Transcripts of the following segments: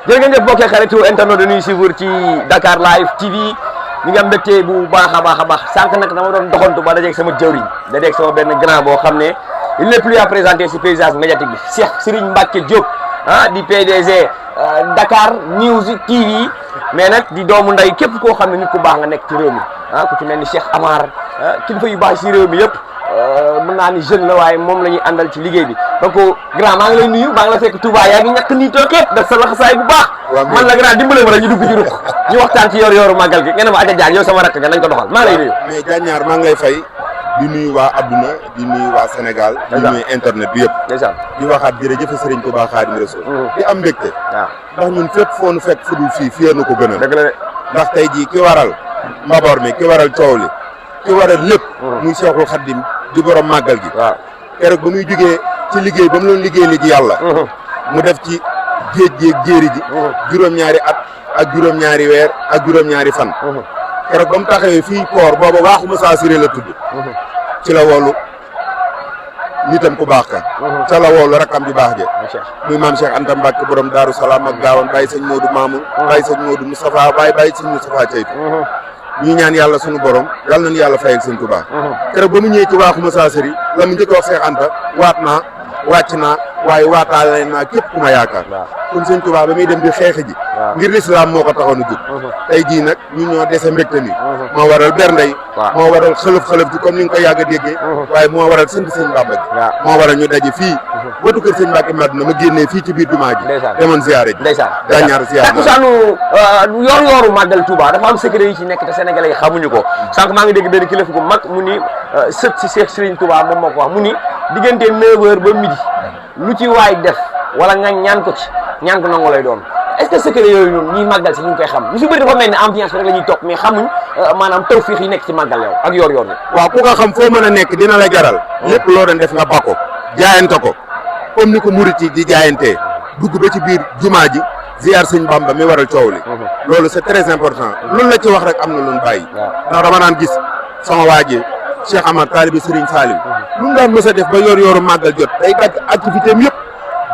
jërë ngeen jëf bokkee xaritu internet dañuy suivre ci Dakar Live TV ñi nga am mbégte bu baax a baax sànq nag dama doon doxantu ba dajeeg sama jëwriñ dajeeg sama benn grand boo xam ne il n'est plus à présenter ci paysage médiatique bi Cheikh Serigne Mbacke Diop di PDG Dakar News TV mais nag di doomu nday képp koo xam ne nit ku baax nga nekk ci réew mi ku ci mel ni Cheikh Amar kilifa yu baax ci réew mi yëpp mën naa ni jeune la waaye moom la ñuy àndal ci liggéey bi donc grand maa ngi lay nuyu maa ngi la fekk Touba yaa ngi ñàkk nii tookeet def sa laxasaay bu baax man la grand dimbale ma rek ñu dugg ci ruq ñu waxtaan ci yor màggal gi nga ne ma aja jaan yow sama rakk nga nañ ko doxal maa ngi lay nuyu mais Diagne maa ngi lay fay di nuyu waa adduna di nuyu waa Sénégal di nuyu internet bi yëpp ndeysaan di waxaat jërëjëf Serigne Touba Khadim Rassoul di am mbégte waaw ndax ñun fépp foo nu fekk fu dul fii na ko gënal dëgg la de ndax tey jii ki waral mbaboor mi ki waral coow li ki waral lépp muy Cheikhul Khadim di borom màggal gi waaw keroog ba muy jógee ci liggéey ba mu doon liggéey li ji yàlla mu def ci géej gi ak jéeri ji juróom-ñaari at ak juróom-ñaari weer ak juróom-ñaari fan keroog ba mu taxawee fii koor booba waaxu Moussa Siré la tudd ci la woolu nitam ku baax ka ca la woolu rakkam ju baax je muy maam Cheikh Anta Mbacke borom Daaru Salaam ak Gaawan bàyyi sëñ Modou Mamoun bàyyi sëñ Modou Moustapha bàyyi sëñ Moustapha Ceytu ñu ñaan yàlla sunu borom yàlla nañu yàlla fayal sëñ Touba keroog ba mu ñëwee ci waaxu Moussa Siré la mu njëkk wax Cheikh Anta waat naa wàcc naa waaye waataale naa képp ku ma yaakaar kon sëñ Touba ba muy dem di xeex ji ngir lislaam moo ko taxoon a jóg tey jii nag ñu ñoo dese mbégte ni moo waral berndey moo waral xëlëf ji comme ni nga ko yàgg a déggee waaye moo waral sant sëñ Bamba ji moo waral ñu daje fii wetu kër sëñ Mbacke Madina ma génnee fii ci biir jumaa ji demoon ziyaare ji dañaar ziyaare takkusaanu yor màggal Touba dafa am secret yi ci nekk te sénégalais yi xamuñu ko sànq maa ngi dégg benn kilifa gu mag mu ni sët si Cheikh Serigne Touba moom moo ko wax mu ni diggante 9h ba midi lu ci waay def wala nga ñaan ko ci ñaan ko nangu lay doon est-ce que secret yooyu noonu ñuy màggal si ñu ngi koy xam ñu si bëri dafa mel ni ambiance rek la ñuy toog mais xamuñ maanaam tawfiix yi nekk ci màggal yow ak yor ni waaw ku ko xam foo mën a nekk dina la jaral lépp loo doon def nga bako jaayante ko comme ni ko murit yi di jaayantee dugg ba ci biir jumaa ji ziar sëñ Bamba mi waral coow li loolu c'est très important loolu la ci wax rek am na lu ñu bàyyi ndax dama naan gis sama waa ji Cheikh Amar taalibi Serigne Salim lu mu daan mës a def ba yor màggal jot day dagg activité am yëpp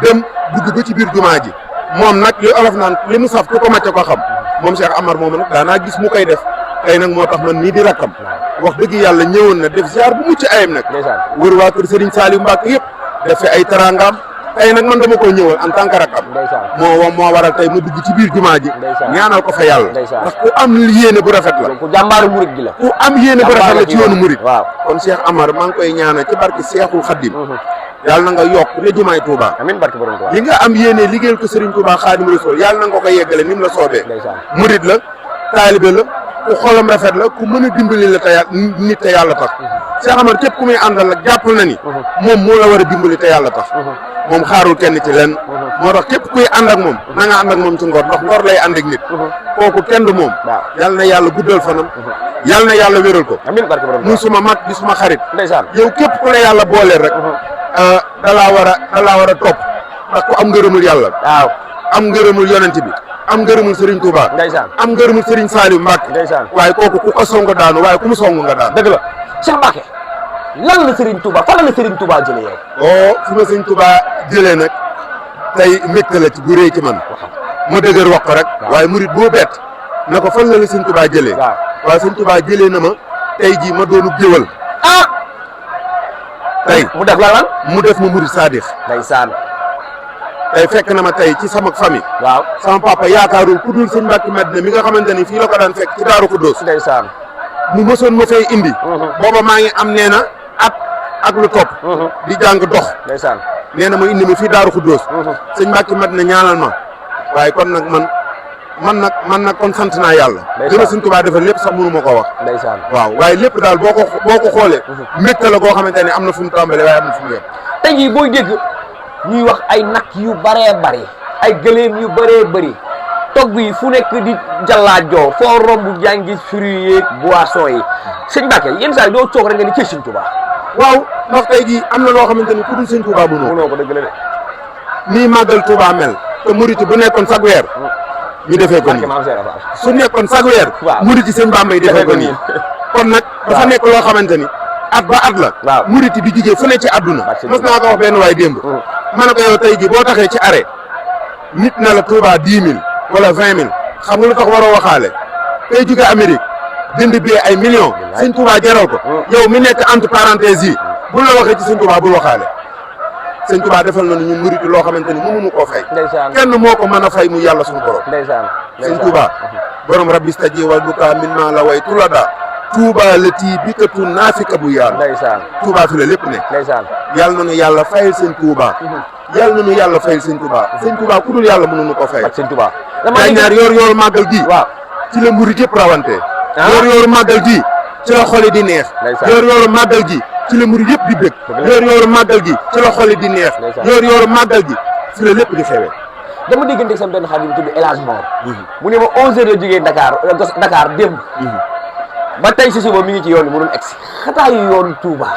dem dugg ba ci biir jumaa ji moom nag li olof naan li mu saf ku ko macce ko xam moom Cheikh Amar moom nag daanaa gis mu koy def tey nag moo tax man nii di rakkam wax dëgg yàlla ñëwoon na def ziar bu mucc ayam nag wër waa kër Serigne Salim Mbacke yëpp def fi ay tarangaam tey nag man dama ko ñëwal en tant que rakkam moo waral tey ma dugg ci biir jumaa ji ñaanal ko fa yàlla ndax ku am yéene bu rafet la ku jàmbaaru murid gi la ku am yéene bu rafet la ci yoonu murid kon Cheikh Amar maa ngi koy ñaanal ci barke Cheikhul Khadim yàlla na nga yokk ne jumaay Touba amiin barke borom Touba li nga am yéene liggéeyal ko Serigne Touba Khadim Rassoul yàlla na nga ko yeggale ni mu la soobee murid la taalibe la ku xolam rafet la ku mën a dimbali la te nit te yàlla tax Cheikh Amar képp ku muy àndal la jàppal na ni moom moo la war a dimbali te yàlla tax moom xaarul kenn ci lenn moo tax képp kuy ànd ak moom na nga ànd ak moom ci ngor ndax ngor lay ànd ak nit kooku kenn du moom yàlla na yàlla guddal fanam yàlla na yàlla wéral ko muy suma mag di suma xarit yow képp ku la yàlla booleel rek dalaa war a topp ndax ku am ngërëmul yàlla am ngërëmul yonent bi am ngërëmul Serigne Touba am ngërëmul Serigne Saliou Mbacke waaye kooku ku ko song daanu waaye ku mu song nga daan dëgg la Cheikh Mbacke lan la Serigne Touba fan la Serigne Touba jëlee yow fi ma Serigne Touba jëlee nag tey mbégte la ci bu rëy ci man ma dëgër wax ko rek waaye murit boo bett na ko fan la Serigne Touba jëlee waaye Serigne Touba jëlee na ma tey jii ma doonu géwal tey mu def la lan mu def ma murit sadix ndeysaan tey fekk na ma tey ci sama famille sama papa yaakaarul ku dul sëñ Mbacke Madina mi nga xamante ni fii la ko daan fekk ci Daaru Khoudoss ndeysaan mu mësoon ma fay indi booba maa ngi am nee na ak lu topp di jàng dox ndeysaan nee na ma indi ma fii Daaru Khoudoss sëñ Mbacke Madina ñaanal ma waaye kon nag man nag kon sant naa yàlla li ma sëñ Touba defal lépp sax mënu ma ko wax waaw waaye lépp daal boo ko xoolee mbégte la goo xamante ne am na fu mu tàmbalee waaye am na fu mu yem tey jii booy dégg ñuy wax ay nag yu bëree bëri ay gëléem yu bëree bëri togg yi fu nekk di jàllaajoo foo romb jàngi fruits yeeg boissons yi sëñ Mbacke yenn saa yi doo toog rek nga ni ci sëñ Touba waaw ndax tey jii am na loo xamante ni ku dul sëñ Touba mënoo ko dëgg la de nii màggal Touba mel te murit bu nekkoon chaque weer ñu defee ko nii su nekkoon chaque weer murit sëñ Bamba yi defee ko nii kon nag dafa nekk loo xamante ni at ba at la murit di jugee fu ne ci àdduna mos naa ko wax benn waay démb ma ne ko yow tey jii boo taxee ci arrêt nit na la Touba 10 000 wala 20 000 xam nga lu tax waroo waxaale tey jóge Amérique jënd bi ay millions sëñ Touba jaral ko yow mi nekk entre parenthèses yi bu la waxee ci sëñ Touba bul waxaale sëñ Touba defal na ñun murit loo xamante ni mënuñu koo fay kenn moo ko mën a fay mu yàlla suñu borom sëñ Touba borom rabbi staji wal buka min ma la way tulada Touba lati bikatu naafika bu yàlla Touba fi la lépp ne yàlla na nu yàlla fayal sëñ Touba yàlla na nu yàlla fayal sëñ Touba sëñ Touba ku dul yàlla mënuñu ko fay sëñ Touba day ñaar yoor màggal gi ci la murit yëpp rawante yoor màggal gi ci la xoli di neex yoor màggal gi ci la murid yëpp di bëgg yoor màggal gi ci la xoli di neex yoor màggal gi ci la lépp di xewee dama déggante sama benn xarit bu tudd El Hadj Mor mu ne ma 11h la jógee Dakar démb ba tey si suba mi ngi ci yoon bi mënul egsi xataayu yoonu Touba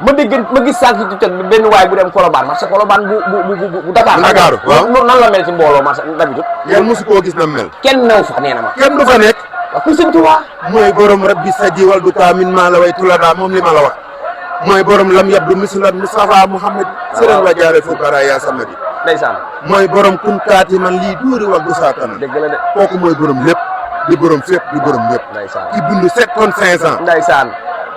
ma gis sànq ci TikTok bi benn waay bu dem Colobane marché Colobane bu Dakar waaw nan la mel ci mbooloo marché d'habitude yéen mosu koo gis na mel kenn new fa nee na ma kenn du fa nekk ku sëñ Touba mooy borom rabbi saji wal duka min maa la way tulada moom li ma la wax mooy borom lam yabdu mislan Mustafa Muhammad sëren wa jaare fukara ya samadi ndeysaan mooy borom kun kaati man lii duuri wal du saatana dëgg la de kooku mooy borom lépp di borom fépp di borom lépp ki bindu 7 tonnes 500 ndeysaan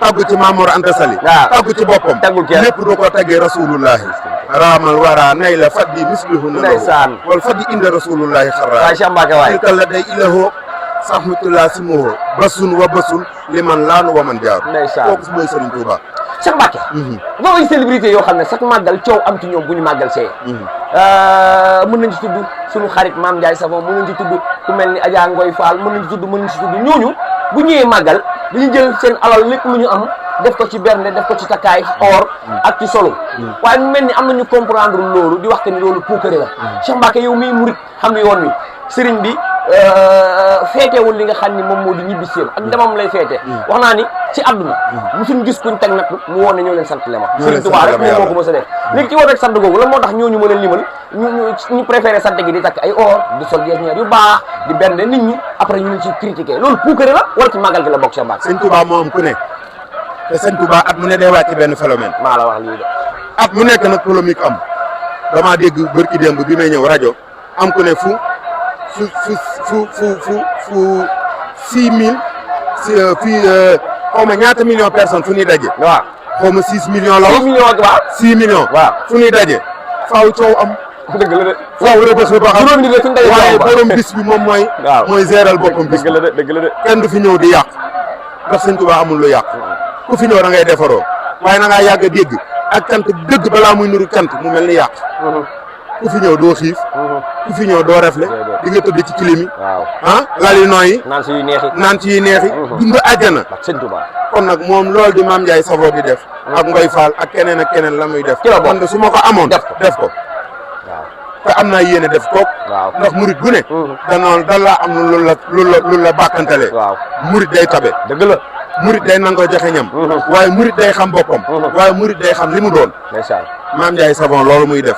taggu ci Mamour Anta Sali taggu ci boppam lépp du ko taggee rasulullahi raamal wara nay la faddi mislihu na ndeysaan wal faddi inda rasulullahi xarra waay Sambake waay tilka la day ilahoo sahmatullah simoo basun wa basun liman laanu wa man jaaru kooku mooy Serigne Touba Cheikh Mbacke dafa ay célébrité yoo xam ne sax màggal coow am ci ñoom bu ñu màggal see mën nañ ci tudd suñu xarit Mame Ndiaye Savon mën nañ ci tudd ku mel ni Adja Ngoy Fall mën nañ ci tudd ñooñu bu ñëwee màggal dañuy jël seen alal lépp lu ñu am def ko ci bernde def ko ci takkaay or ak ci solo waaye mu mel ni am nañu comprendre loolu di wax que ni loolu puukare la Cheikh Mbacke yow miy murit xam ne yoon wi sëriñ bi feeteewul li nga xam ni moom moo di ñibbi séem ak demam lay feete wax naa ni ci àdduna musuñ gis kuñ teg nag mu woon ne ñoo leen sant le ma sëriñ Tuubaa rek moom moo ko mos a def léegi ci war rek sant googu lan moo tax ñooñu mën a limal ñu préféré sant gi di takk ay or di sol jees yu baax di bernde nit ñi après ñu leen ci critiqué loolu puukare la wala ci màggal gi la bokk Cheikh Mbacke sëñ Touba moo am ku ne te sëñ Touba at mu ne day wàcc benn phénomène maa la wax lii de at mu nekk nag polémique am damaa dégg bërki démb bi may ñëw rajo am ku ne fu 6000 fii xaw ma ñaata millions personnes fu ñuy daje. waaw xaw ma 6 millions la wax. 6 millions waaw. 6 millions. waaw fu ñuy daje. faaw coow am. dëgg la de. faaw rëbës ba xam. juróomi nit la suñu daje waaye borom bis bi moom mooy. waaw mooy géral boppam bis. dëgg la de dëgg la de. kenn du fi ñëw di yàq ndax sëñ Tuubaa amul lu yàq ku fi ñëw da ngay defaroo waaye na ngaa yàgg a dégg ak cant dëgg balaa muy nuru cant mu mel ni yàq. ku fi ñëw doo xiif. ku fi ñëw doo refle di nga tëdd ci kilim yi. waaw lali nooyi. naan ci yu neexi. naan ci yu neexi. dund àjjana. ak sëñ Touba. kon nag moom loolu di Mame Ndiaye Savon di def. ak Ngoy Fall ak keneen la muy def. ci la bokk man de su ma ko amoon. def ko. waaw te am naa yéene def ko. waaw ndax murit bu ne. danoon dan laa am lu la bàkkantalee. waaw murit day tabe. dëgg la. murit day nangoo joxe ñam. waaye murit day xam boppam. waaye murit day xam li mu doon. ndeysaan Mame Ndiaye Savon loolu muy def.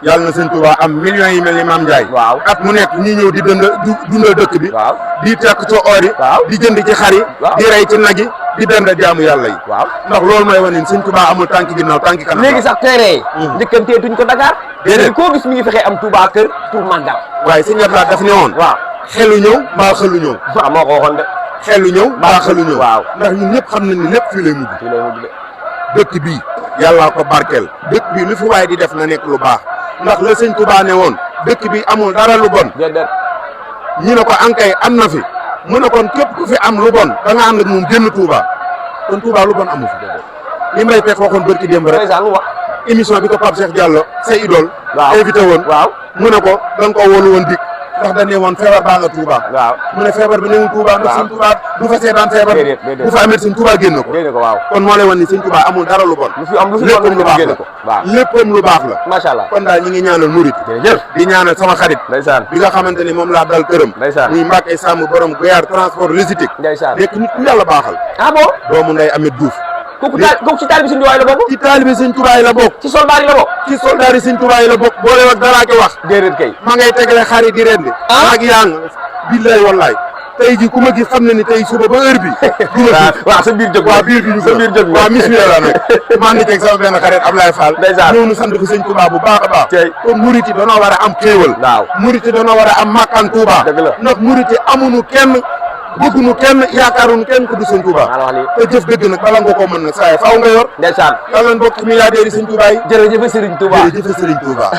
yàlla na sëñ Touba am millions yi mel ni Mame Ndiaye. waaw at mu nekk ñi ñëw di dundal dëkk bi. waaw di tekk ci oor yi. waaw di jënd ci xar yi. di rey ci nag yi di dend jaamu yàlla yi. waaw ndax loolu mooy wane ni sëñ Touba amul tànki ginnaaw tànki kanam. léegi sax terrain yi. njëkkanteetuñ ko Dakar. déedéet koo gis mi ngi fexe am Touba kër pour màggal. waaye sëñ Abdoulaye daf ne woon. waaw xelu ñëw mbaa xelu ñëw. waaw moo ko waxoon de. xelu ñëw mbaa xelu ñëw. waaw ndax ñun ñëpp xam nañ ni lépp fii lay mujj. fii lay mujj de. dëkk bii yàllaa ko barkeel dëkk bii lu fi waaye di def na nekk lu baax ndax la sëñ Touba ne woon dëkk bi amul dara lu bon. déedéet. ñu ne ko ankay am na fi mu ne kon képp ku fi am lu bon da nga ànd ak moom génn Touba kon Touba lu bon amu fi. li may fekk waxoon bërki démb rek émission bi ko Pape Cheikh Diallo say idole invité woon. waaw mu ne ko da nga ko wóolu woon dik ndax dañ ne woon feebar baa nga Touba. waaw mu ne feebar bi newul Touba ndax sëñ Touba du fa seetaan feebar bi bu fa amee sëñ Touba génn ko. génn ko waaw. kon moo lay wan ni sëñ Touba amul dara lu bon. lu fi am lu fi léppam lu baax la waaw léppam lu baax la. macha allah kon daal ñi ngi ñaanal murit. jërëjëf di ñaanal sama xarit. ndeysaan bi nga xamante ni moom laa dal këram. ndeysaan muy Mbacke Samb borom Goyar transport logistique. ndeysaan nekk nit ku yàlla baaxal. ah bon doomu nday Amet Diouf. kooku ci taalibe Sëñ Tuubaa la bokk. ci taalibe Sëñ Tuubaa la bokk. ci soldaar yi la bokk. ci soldaar yi Sëñ Tuubaa la bokk boole ak dara ki wax. déedéet kay. ma ngay tegale xar yi di rendi. ak yaa nga billaay wallaay tey ji ku ma gis xam na ni tey suba ba heure bi waaw sa biir jóg waaw biir bi sa biir jóg waaw mis la nag maa ngi ceeg sama benn xarit Ablaye Fall ndeysaan ñëw nu sant ko sëñ Touba bu baax a baax tey kon muriti danoo war a am xéewal waaw muriti danoo war a am makkaan Touba dëgg la ndax muriti amuñu kenn bëgguñu kenn yaakaaruñu kenn ku du sëñ Touba te jëf dëgg nag bala nga ko mën nag saa faaw nga yor ndeysaan yàlla mbokk milliardaires yi sëñ Touba yi jërëjëf Serigne Touba jërëjëf Serigne Touba